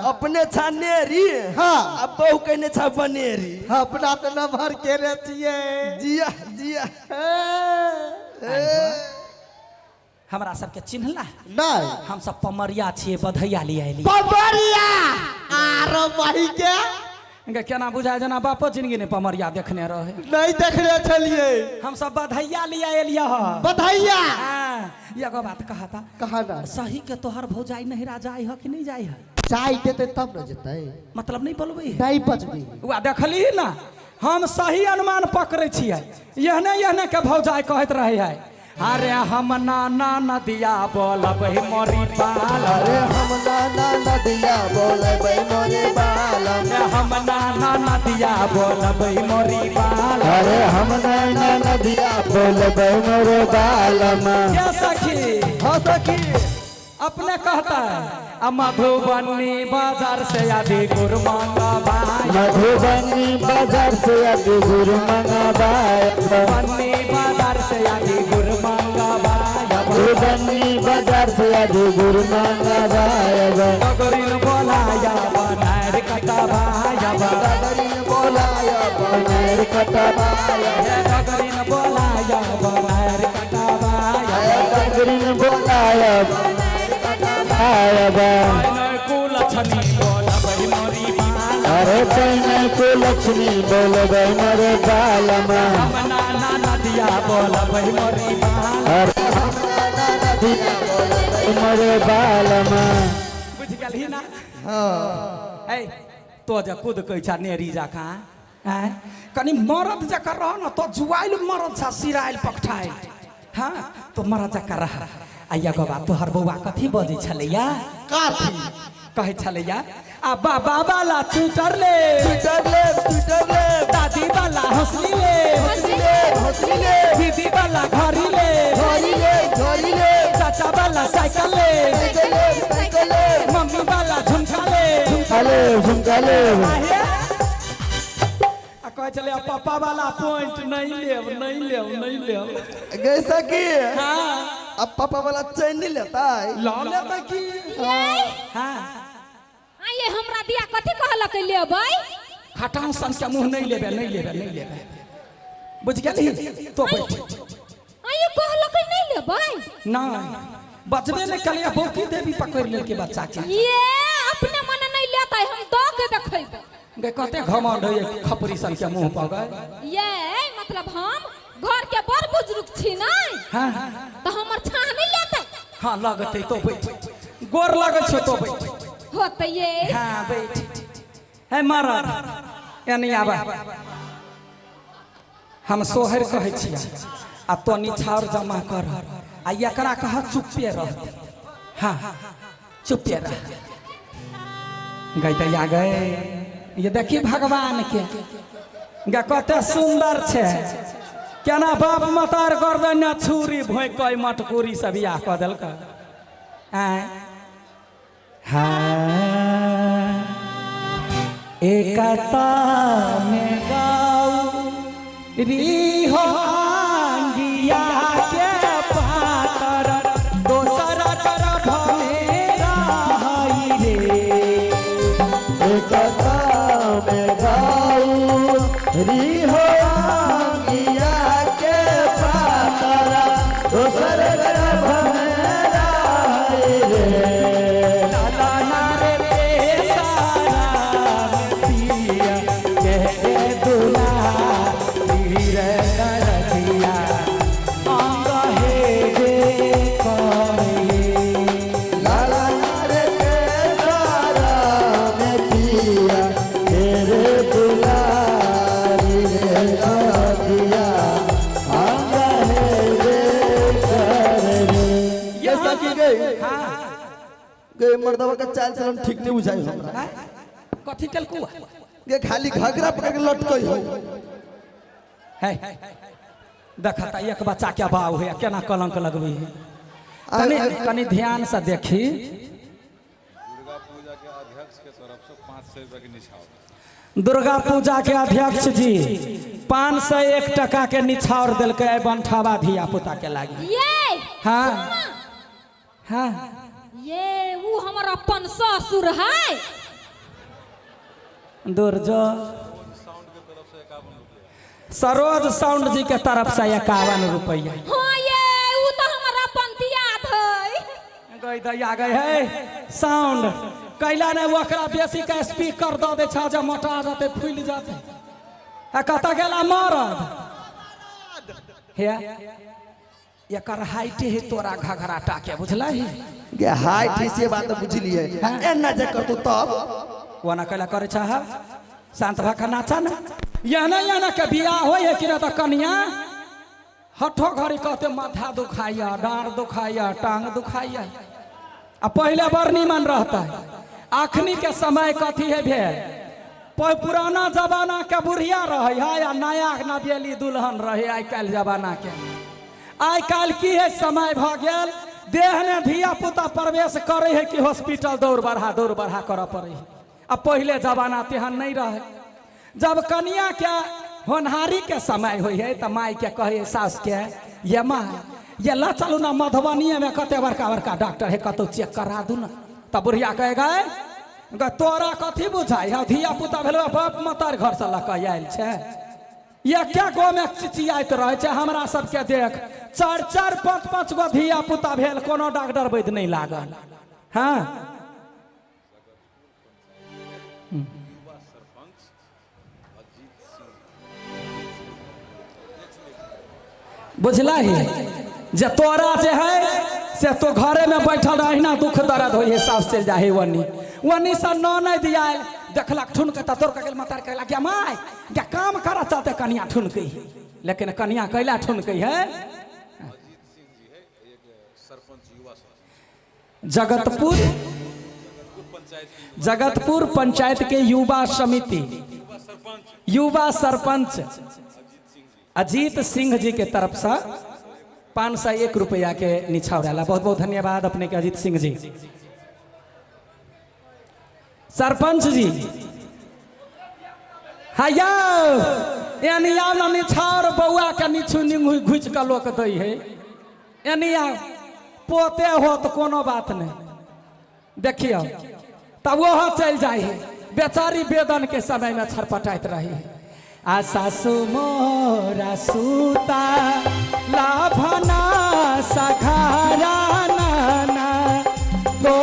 अपने छा नेरी। हाँ। आ बहु कहने छा बनेरी। अपना तऽ नमहर केने छियै। जिया जिया। हे, हमरा सबके चिन्हला? नहि। हम सब पमरिया छियै, बधैया लिए अयली। पमरिया आरो बही के। इनका केना बुझाय जेना बापो जिंदगी ने पमरिया देखने रहे। नहीं देखने छलिए। हम सब बधैया लिए एलियै ह। बधैया। हाँ, एगो बात कहता। कहा ना। सही के तोहर भौजाई नहिरा जाय ह कि नहीं जाय ह? चाय देते तब न जेतै। मतलब नहीं बोलबै है? नहीं बचबी। वा देखली ना, हम सही अनुमान पकड़ै छियै। एहने एहने के भौजाई कहैत रहै है। अरे हम नाना नदिया बोलबै मोरी बाल। अरे हम नाना नदिया बोलबै मोरे बालम। हम नाना नदिया बोलबै मोरी बाल। अरे हम नैना नदिया बोलबै मोरे बालम। क्या सखी? हाँ सखी। अपने कहता है आ मधुबनी बाजार से आदि गुरु मांगा भाई। मधुबनी बाजार से आदि गुरु मंगाबाय। मधुबनी बाजार से आदि गुरु मांगा भाई। मधुबनी बाजार से आदि गुरु मंगाबाय। डगरिन बोलाया बनार कटवाया। डगरिन बोलाया बनार कटवाया। डगरिन बोलाया बनार कटवाया। डगरिन बोलाया आयबा। कुलछनी बोलबै मोरी बाल। अरे पैने को लक्ष्मी बोलबै मोरे बालमा। हम नाना नदिया बोलबै मोरी बाल। अरे हम नाना नदिया बोलबै मोरे बालमा। बुझि गेलही ना? हाँ। ऐ तो जे खुद कहै छा नेरी जकाँ आँय, कनि मरद जकाँ रह न, तो जुआइल मरद छा, सिराइल पकठाइल। हाँ, तो मरद जकाँ रह। आ एगो बात, तोहर बौआ कथी बजै छलैया? काथी कहै छलैया आ बाबा वाला ट्विटर ले। ट्विटर ले, ट्विटर ले। दादी वाला हंसली ले। हंसली ले, हंसली ले। दीदी वाला घड़ी ले। घड़ी ले, घड़ी ले। चाचा वाला साइकिल ले। साइकिल ले, साइकिल ले। मम्मी वाला झुमका ले। झुमका ले, झुमका ले। आहे? आ कहै छलै पापा वाला पॉइंट नहीं लेब, नहीं लेब, नहीं लेब। गई सखी। हाँ। अब पापा वाला चैन नहीं लेता है। लऽ लेतै की? हाँ। आ ये हमरा दिया कथी कहलक लेबै? खटाउ सन के मुँह नहीं लेबे, नहीं लेबे, नहीं लेबे। बुझ गेलही? तो बैठ। आ ये कहलक नहीं लेबै? नहीं, बचबे नहीं कलिया, बौकी देवी पकड़ लेलकै बच्चा के। ये अपने मन नहीं लेतै, हम दऽ के देखैबै। गे कते घमंड होइए खपरी सन के मुँह पर गए। ये मतलब हम घर के बड़ बुजुर्ग छी नहीं? हाँ। तो हमर छाह नहीं लेतै? हाँ लगतै, तो बैठ। गोर लगै छौ, तो बैठ। होतै ये। हाँ बैठ। हे मरद एनी आबा, हम सोहर कहै छियै आ तो निछाउर जमा कर आ एकरा कह चुप्पे रह। हाँ चुप्पे रह। गई दैया गए, ये देखी भगवान के गे कते सुंदर छे, केना बाप मतार गर्दन ने छुरी भोंकै मटकुरी से बियाह कऽ देलकै। आँय हाँ एकता में गौरी हो आंगिया के पातर, दोसर गर्भ में रहई रे। एकता में गौरी हो आंगिया के पातर, दोसर गर्भ में रहई रे। लाला नारे सारा पिया के दुला रे नरदिया अंग हे रे करे। लाला नारे सारा में पिया तेरे दुलारी रे नदिया अंग हे रे करे। ये सखी गई। हाँ। गई मर्दवा का चाल चलन ठीक नहीं बुझाई हमरा। कथी केलकू? ये खाली घघरा पकड़ के लटकई हो। है देखता एक बच्चा के बाव है, केना कलंक लगबै है। कनि कनि ध्यान से देखी। दुर्गा पूजा के अध्यक्ष के तरफ से 500 रुपया के निछावर। दुर्गा पूजा के अध्यक्ष जी 501 टका के निछावर देलकै बनठावा धिया पुता के लागी। ये हाँ हाँ। ये ऊ हमर अपन ससुर है। दूर जो सरोज साउंड जी के तरफ से 51 रुपया। हाँ ये ऊ तो हमर अपन दियाद है। गई दैया गई है साउंड कैला ने ओकरा बेसी के स्पीकर the they छा जे मोटा जाते फूल जाते। आ कत गेला मरद हे एकर हाइट है तोरा घघरा टा के बुझलही गे हाइट है से बात बुझलिए एना जे करतौ तब कोना कैला करे छा शांत भा के नाचा ना याना याना के बियाह होय है कि ना त कनिया हठो घड़ी कहते माथा दुखाइया डाँड़ दुखाइया टांग दुखाइया। आ पहले बड़ निमन रहता है। अखनी के समय कथी है भेल पुराना जमाना के बुढ़िया रहे है या नया नवेली दुल्हन रहे। आइ काल्हि जमाना के आइ काल्हि की है समय भ गेल देह ने धिया पुता प्रवेश करे है कि हॉस्पिटल दौड़ बढ़ा करऽ पड़े है। आ पहले जमाना तेहन नहीं रहे। जब कनिया के होनहारी के समय होइ है तो माई के कहे सास के ये माँ ये ला चलू ना मधुबनी में कते बड़का बड़का डॉक्टर है कतौ चेक करा दू ना। तब बुढ़िया कहे गए तोरा कथी बुझाई है धिया पुता भेल बाप मतार घर से लऽ कऽ आयल छै एके गो में चिचियाइत रहे छै। हमरा सबके देख 4 4 5 5 गो धिया पुता भेल कोनो डॉक्टर वैद्य नहीं लागल। हाँ बुझलही जे तोरा जे है से तो घरे में बैठल रही ना दुख दर्द हो है सास चल जाए वनी वनी से न दियाल देखलक ठुन के तोर के गेल मतार के लग गया माय क्या काम कर चलते कनिया ठुन के लेकिन कनिया कैला ठुन के है। जगतपुर जगतपुर पंचायत के युवा समिति युवा सरपंच अजीत सिंह जी के तरफ से 501 रुपया के निछावर। बहुत बहुत धन्यवाद अपने के अजीत सिंह जी। सरपंच जी हाँ यानी आओ ना निछावर बउआ के निछु निंगु घुच के लोक दै है यानी आओ पोते हो तो कोनो बात नहीं देखियो तब वो चल जाए है बेचारी वेदन के समय में छरपटाइत रही है। आ सासु मोरा सूता लाभना सघारा नाना तो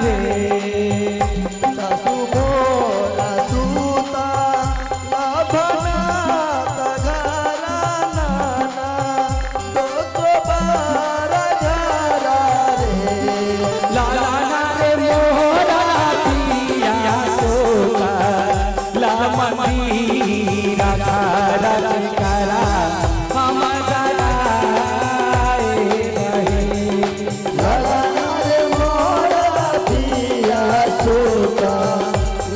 रे सासु मोरा सूता लाभना सघारा नाना तो रे लाला रे मोरा पिया सोता लामतीरा करा करा हम जलाए रहे लाला रे मोरा पिया सूता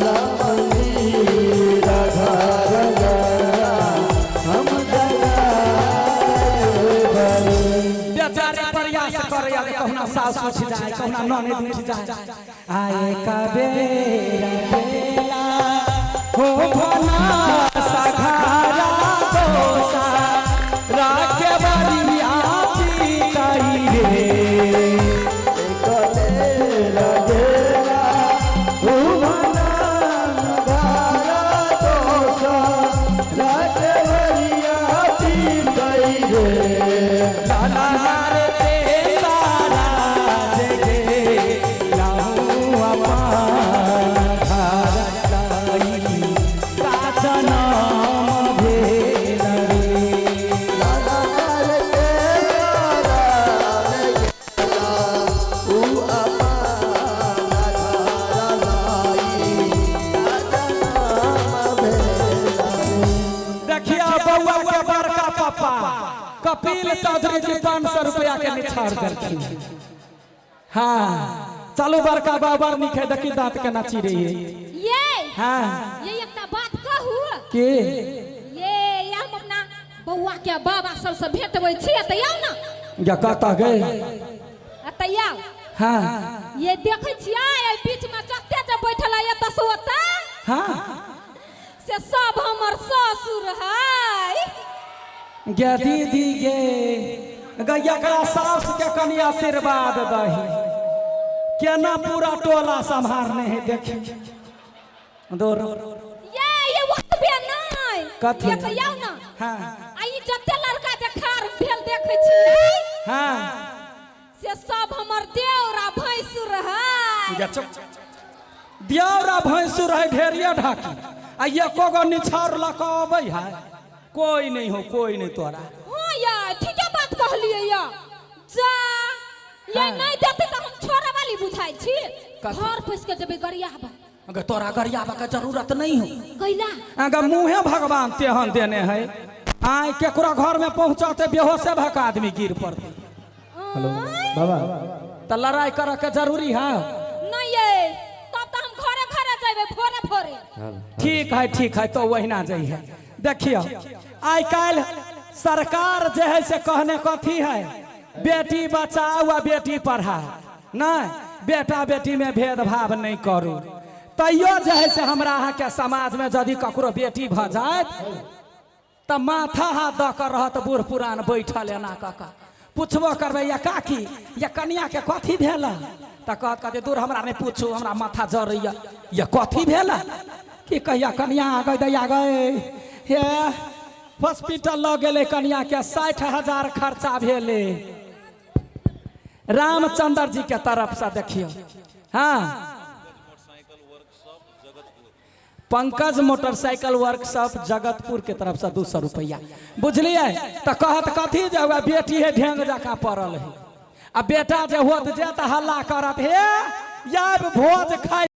लामतीरा घरा हम जलाए रहे। बेचारे प्रयास करे कहुना सास उठ जाए कहुना ननद उठ जाए आए कबेरा बेला हो भना सघारा दोसा राखे बरिया पिताई रे लाला रे सारा जगे लाहू अपन घर लाई का जनम भेल रे। देखिया बउआ के बड़का पापा कपिल चौधरी जी 500 रुपया के निछाड़ देलखिन। हाँ चलू बड़का बाबर निक है देखी दांत के नाची रही है। ये हाँ ये एकटा बात कहू के ये हम अपना बउआ के बाबा सबसे भेटबै छियै तऽ आउ ना या कतऽ गए तऽ आउ। हाँ ये देखै छियै एहि बीच में जते जे बैठल है एतऽ से ओतऽ हाँ से सब हमर ससुर है। गे दीदी गे गैया करा सास के कनि आशीर्वाद दही केना पूरा टोला सम्हारने है देखी दूर ये ये ओतबे नहि। कथी? ये कहियौ ने। हाँ। आ ई जते लड़का जे खार भेल देखै छियै हाँ से सब हमर देवर आ भैंसुर है। दियौर आ भैंसुर है ढेरिया ढाकी आ एको गो निछाउर लऽ कऽ अबै है कोई नहीं हो कोई नहीं तोरा। हाँ या ठीके बात कहलियै या जा ये हाँ। नहीं देते तऽ हम छोड़े वाली बुझाइ छी। कथी? घर पैस के जेबै गरियाबा। अगर तोरा गरियाबा के जरूरत नहीं हो गैला अगर मुँहे भगवान तेहन देने है आय केकरो घर में पहुंचते बेहोशे भक आदमी गिर पड़ते। हेलो बाबा तो लड़ाई करे के जरूरी है नहीं ये तब तो हम घरे घरे जेबै भोरे भोरे। ठीक है तो वहिना जाइ है। देखियो आइ काल्हि सरकार जे है से कहने कथी है बेटी बचाओ आ बेटी पढ़ाओ नहीं बेटा बेटी में भेदभाव नहीं करू। तैयो जे है से हमरा अहाँके समाज में यदि ककरो बेटी भऽ जायत तऽ माथा हाथ दऽ कऽ रहत बूढ़ पुरान बैठल एना कऽ कऽ पुछबो करबै या काकी या कनिया के कथी भेल तऽ कहत कहते दूर हमरा नहीं पूछू हमरा माथा जरैया या कथी भेल की कहिया कनिया आ गई दैया गई हे हॉस्पिटल लऽ गेलै कनिया के 60,000 खर्चा भेलै रामचंद्र जी के तरफ से। देखियौ हाँ पंकज मोटरसाइकिल वर्कशॉप जगतपुर के तरफ से 200 रुपया बुझलियै। तऽ कहत कथी जे वएह बेटी है ढेंग जकाँ पड़ल है आ बेटा जे होत जे तऽ हल्ला करत हे या भोज खाइ।